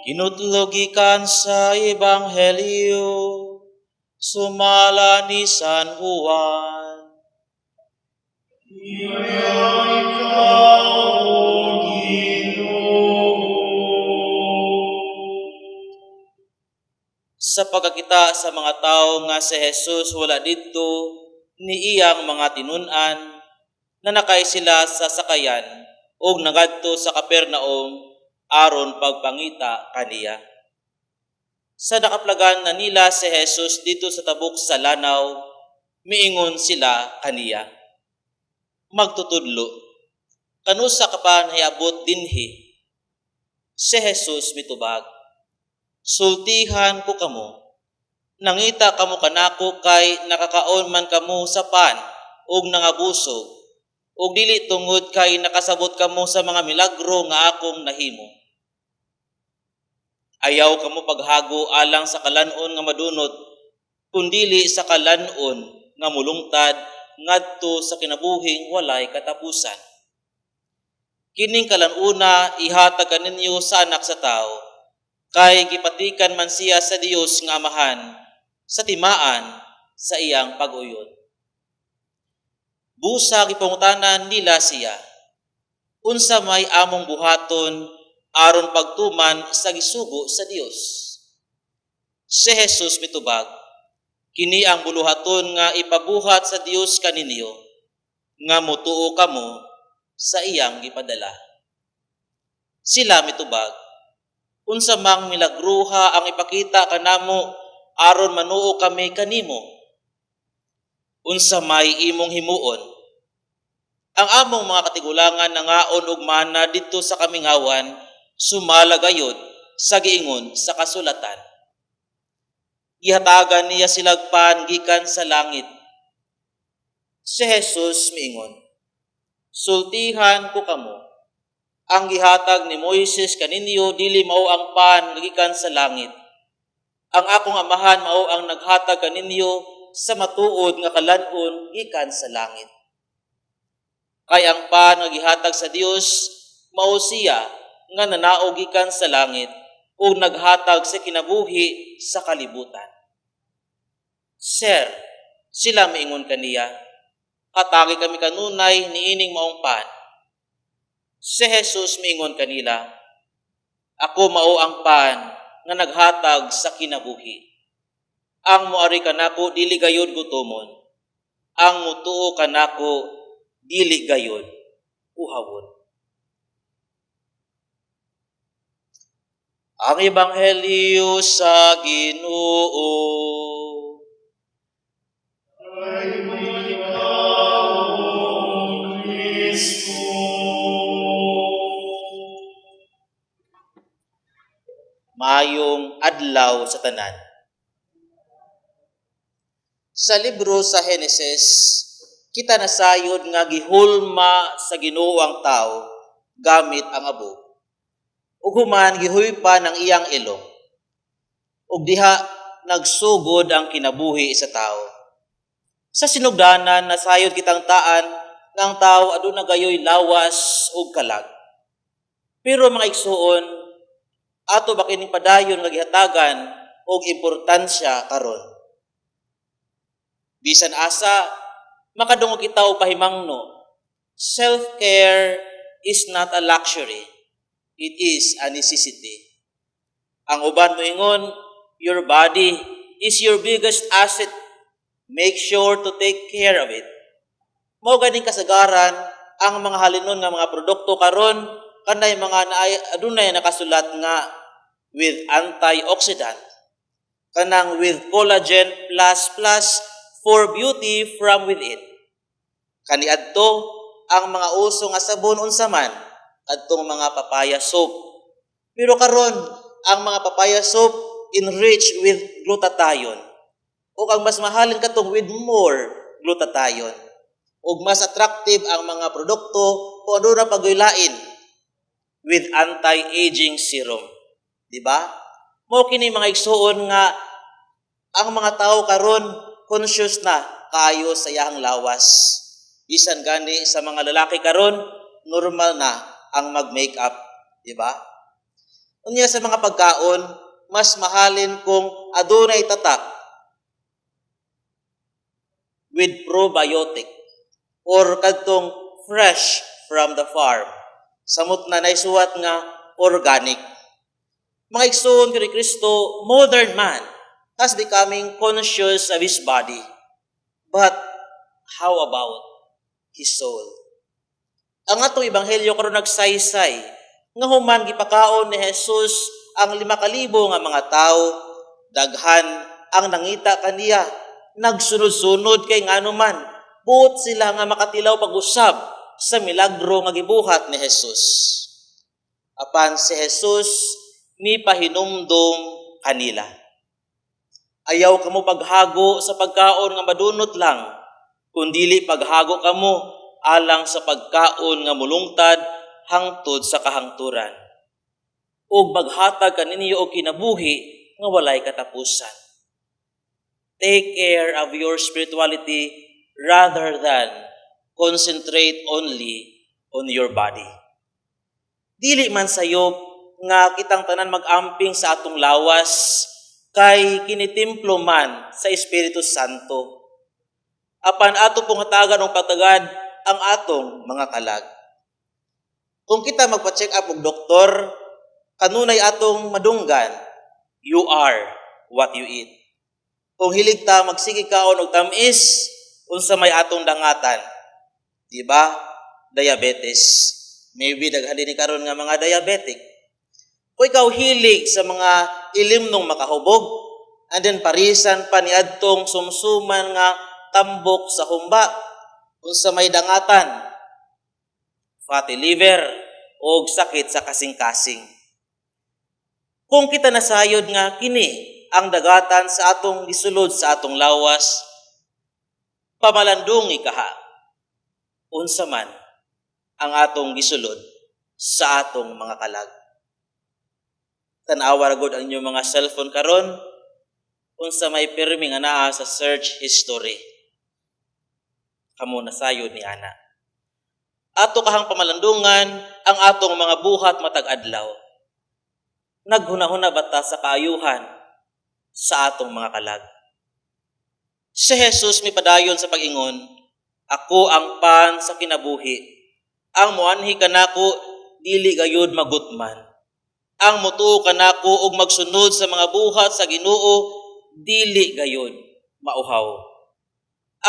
Kinutlo gikan sa Ebanghelyo sumala ni San Juan. Ikaw, O Ginoo. Sa pagkakita sa mga tao nga si Jesus wala didto ni iyang mga tinun-an, nanakay sila sa sakayan ug nangadto sa Capernaum aron pagpangita kaniya. Sa nakaplagan na nila si Jesus didto sa tabok sa lanaw, miingon sila kaniya, "Magtutudlo, kanusa ka pa nahiabot dinhi?" Si Jesus mitubag, "Sultihan ko kamo, nangita kamo kanako kay nakakaon man kamo sa pan ug nangabusog, ug dili tungod kay nakasabot kamo sa mga milagro nga akong nahimo. Ayaw kamo paghago alang sa kalan-on nga madunot, kundili sa kalan-on nga mulungtad ngadto sa kinabuhing walay katapusan. Kining kalan-una ihatag kaninyo sa Anak sa Tao, kay gipatikan man siya sa Dios nga Amahan sa timaan sa iyang pag-uyon." Busa gipangutanan nila siya, "Unsa may among buhaton aron pagtuman sa gisugo sa Dios?" Si Jesus mitubag, "Kini ang buluhaton nga ipabuhat sa Dios kaninyo, nga mutuo kamo sa iyang gipadala." Sila mitubag, "Unsa mang milagruha ang ipakita kanamo aron manuo kami kanimo? Unsa may imong himuon? Ang among mga katigulangan nangaon og mana didto sa kamingawan, sumala gayod sa giingon sa kasulatan: 'Gihatagan niya silag pan gikan sa langit.'" Si Jesus miingon, "Sultihan ko kamo, ang gihatag ni Moises kaninyo dili mao ang pan nga gikan sa langit. Ang akong Amahan mao ang naghatag kaninyo sa matuod nga kalan-on gikan sa langit. Kay ang pan nga gihatag sa Dios mao siya nga nanaog gikan sa langit ug naghatag sa kinabuhi sa kalibutan." "Sir," sila miingon kaniya, "hatagi kami kanunay niining maong pan." Si Jesus miingon kanila, "Ako mao ang pan nga naghatag sa kinabuhi. Ang moari kanako dili gayud gutomon. Ang mutuo kanako dili gayud uhawon." Ang Ebanghelyo sa Ginoo. Ay ikaw, O Kristo. Maayong adlaw sa tanan. Sa libro sa Henesis, kita nasayod nga gihulma sa Ginoo ang tao gamit ang abo. Ug human gihuypan ang iyang ilong. Ug diha nagsugod ang kinabuhi sa tao. Sa sinugdanan, nasayod kitang taan nga ang tao aduna gayoy lawas ug kalag. Pero mga igsuon, ato ba kining padayon nga gihatagan og importansya karon? Bisan asa, makadungog kita og pahimangno. Self-care is not a luxury. It is a necessity. Ang uban moingon, "Your body is your biggest asset. Make sure to take care of it." Mao ganing kasagaran ang mga halinon nga mga produkto karon kanay mga naay adunay nakasulat nga with antioxidant, kanang with collagen plus plus for beauty from within. Kaniadto ang mga uso nga sabon, unsa man kadtong mga papaya soap. Pero karon ang mga papaya soap enriched with glutathione. O ang mas mahalin katong with more glutathione. Ug mas attractive ang mga produkto kung aduna pa lain with anti-aging serum. Di ba? Mao kini, mga igsuon, nga ang mga tao karon conscious na kaayo sa iyang lawas. Bisan gani sa mga lalaki karon, normal na ang mag-makeup, di ba? Unya sa mga pagkaon, mas mahalin kung adunay tatak "with probiotic" or kadtong "fresh from the farm." Samot na naisuwat nga "organic." Mga igsoon kini Kristo, modern man has becoming conscious of his body. But how about his soul? Ang atong ebanghelyo karon nagsaysay nga human gipakaon ni Jesus ang 5,000 nga mga tawo, daghan ang nangita kaniya, nagsunod-sunod kay ngano man buot sila nga makatilaw pag-usab sa milagro nga gibuhat ni Jesus. Apan si Jesus mipahinumdom kanila. "Ayaw kamo paghago sa pagkaon nga madunot lang, kundili paghago kamo alang sa pagkaon nga mulungtad hangtod sa kahangturan ug maghatag kaninyo og kinabuhi nga walay katapusan." Take care of your spirituality rather than concentrate only on your body. Dili man sayop nga kitang tanan mag-amping sa atong lawas kay kinitemplo man sa Espiritu Santo. Apan ato pong hatagan og pagtagad ang atong mga kalag. Kung kita magpa-check up og doktor, kanunay atong madunggan, "You are what you eat." Kung hilig ta magsige kaon og tamis, unsa may atong dangatan? Di ba? Diabetes. Maybe daghan din karon nga mga diabetic. Kung ikaw hilig sa mga ilimnong makahubog, and then parisan pa ni adtong sumsuman nga tambok sa humba, unsa may dangatan? Fatty liver o sakit sa kasing-kasing. Kung kita nasayod nga kini ang dagatan sa atong gisulod sa atong lawas, pamalandungi kaha unsa man ang atong gisulod sa atong mga kalag. Tan-awa ra gud ang inyong mga cellphone karon, unsa may pirmi nga naa sa search history. Kamo nasayod ni ana. Ato kahang pamalandungan ang atong mga buhat matag adlaw. Naghunahuna ba ta sa kaayuhan sa atong mga kalag? Si Jesus mipadayon sa pag-ingon, "Ako ang pan sa kinabuhi. Ang muanhi kanako dili gayud magutman. Ang mutuo kanako ug magsunod sa mga buhat sa Ginoo dili gayud mauhaw."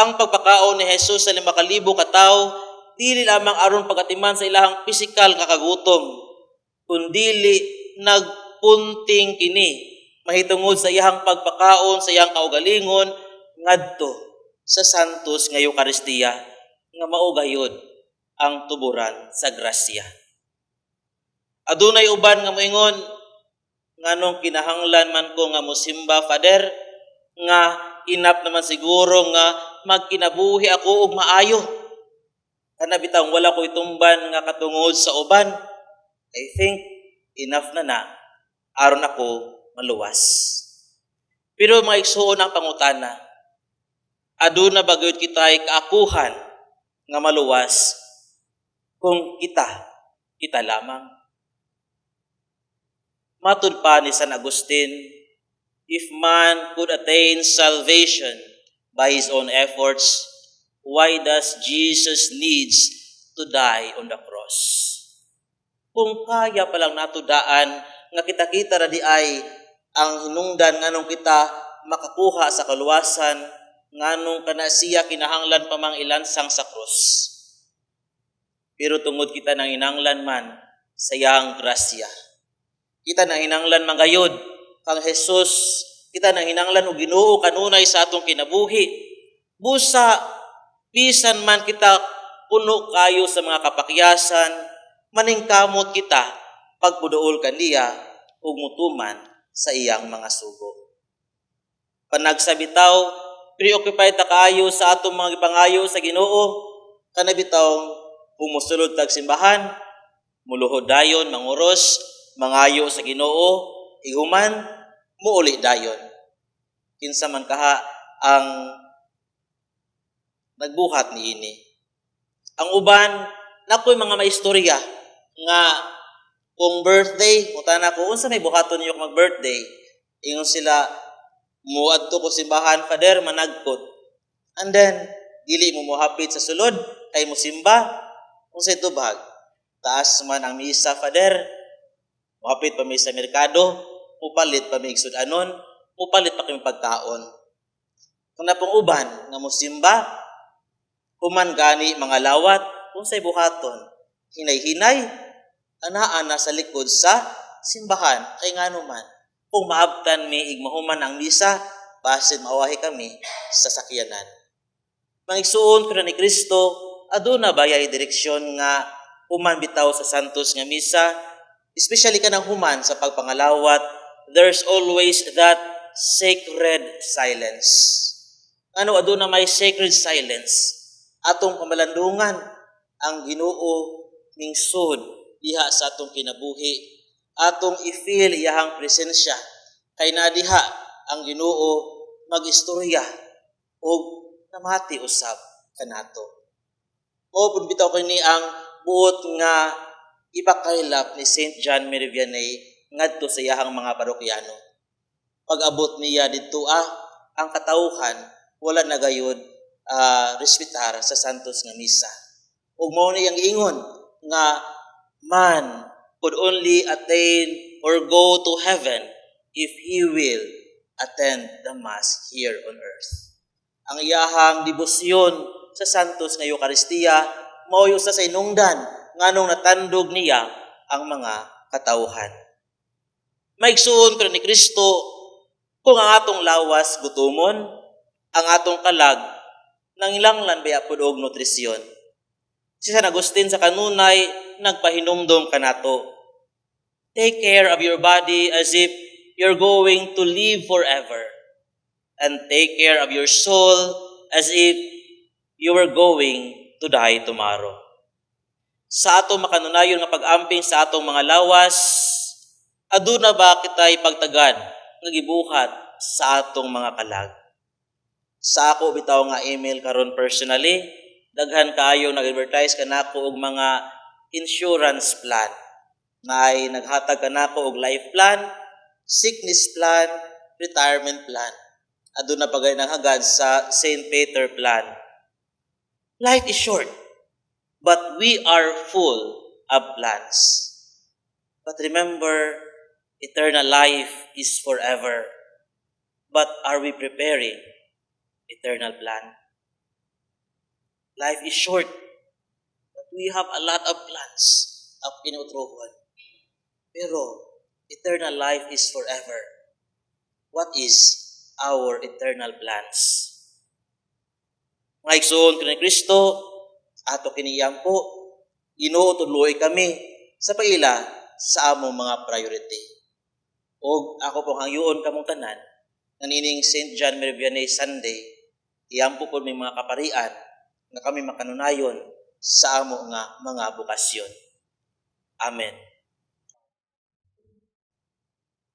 Ang pagpakaon ni Jesus sa 5,000 ka tawo dili lamang aron pagatiman sa ilahang pisikal nga kagutom, kundili nagpunting kini mahitungod sa iyahang pagpakaon sa iyang kaugalingon ngadto sa Santos nga Eukaristiya nga mao gayud ang tuburan sa grasya. Adunay uban nga moingon, "Nganong kinahanglan man ko nga mosimba, Father, nga enough naman siguro nga magkinabuhi ako og maayo. Kana bitawng wala ko itumban nga katungod sa uban. I think enough na na aron ako maluwas." Pero mga igsuon, ang pangutana, aduna ba gyud kita'y kaakuhan nga maluwas kung kita, kita lamang? Matud pa ni San Agustin, "If man could attain salvation by his own efforts, why does Jesus needs to die on the cross?" Kung kaya pa lang nato daan nga kita-kita ra di ay ang hinungdan nganong kita makakuha sa kaluwasan, nganong kana siya kinahanglan pa mang ilansang sa krus? Pero tungod kita nang hinanglan man sa iyang grasya. Kita nang hinanglan man gayud kang Jesus, kita nang hinanglan og Ginoo kanunay sa atong kinabuhi. Busa bisan man kita puno kayo sa mga kapakyasan, maningkamot kita pagpuduol kaniya ug mutuman sa iyang mga sugo. Panagsabitaw, preoccupied ta kaayo sa atong mga gipangayo sa Ginoo, kana bitaw kung mosulod tag simbahan, muluhod dayon, manguros, mangayo sa Ginoo, ihuman, muuli dayon. Kinsa man kaha ang nagbuhat niini? Ang uban, nakoy mga maistorya nga Kung birthday, mutana ko, "Unsa may buhaton niyo kung mag-birthday?" Ingon sila, "Muadto ko simbahan, Father, managkot." And then, dili mo mohapit sa sulod, kay mosimba. "Unsay tubag?" "Taas man ang misa, Father. Mohapit pa mi sa merkado, mupalit pa mi anon, mupalit pa kami pagkaon." Kung napong uban nga mosimba, human gani mga lawat, unsay buhaton? Hinay-hinay, anaa na sa likod sa simbahan, kay ngano man, kung maabtan mi ig mahuman ang misa, basin mawahi kami sa sakyanan. Mga igsuon ko ni Kristo, aduna bayay direksyon nga human bitaw sa Santos nga Misa, especially kanang human sa pagpangalawat, there's always that sacred silence. Ano aduna may sacred silence? Atong pamalandungan ang Ginoo mingsod diha sa atong kinabuhi. Atong i-feel iyahang presensya kay naa diha ang Ginoo magistorya og namati usab kanato. Mao pud bitaw kini ang buot nga ipakaylap ni Saint John Mary Vianney ngadto sa iyahang mga parokyano. Pag-abot niya didto ang katawhan wala na gayud respetar sa Santos nga Misa. Ug mao ni ang ingon nga man could only attain or go to heaven if he will attend the Mass here on earth. Ang iyahang debosyon sa Santos nga Eukaristiya mao usa sa inungdan nganong natandog niya ang mga katawhan. Maigsuon ko ni Kristo, kung ang atong lawas gutumon, ang atong kalag nangilanglan baya pud og nutrisyon. Si San Agustin sa kanunay nagpahinumdom kanato. Take care of your body as if you're going to live forever. And take care of your soul as if you were going to die tomorrow. Sa atong makanunayon nga pag-amping sa atong mga lawas, aduna ba kita'y pagtagad nga gibuhat sa atong mga kalag? Sa ako bitaw nga email karon personally, daghan kaayo nag-advertise kanako og mga insurance plan. Naay naghatag kanako og life plan, sickness plan, retirement plan. Aduna pa gani naghagad sa St. Peter plan. Life is short, but we are full of plans. But remember, eternal life is forever. But are we preparing eternal plan? Life is short, but we have a lot of plans of inutrohon. Pero eternal life is forever. What is our eternal plans? Mga igsoon ni Kristo, ato kini iampo, Ginoo, tudloi kami sa paila sa among mga priority. Og ako pong hangyoon kamong tanan, nga niining St. John Mary Vianney Sunday, iampo po may mga kaparian nga kami makanunayon sa amo nga mga bokasyon. Amen.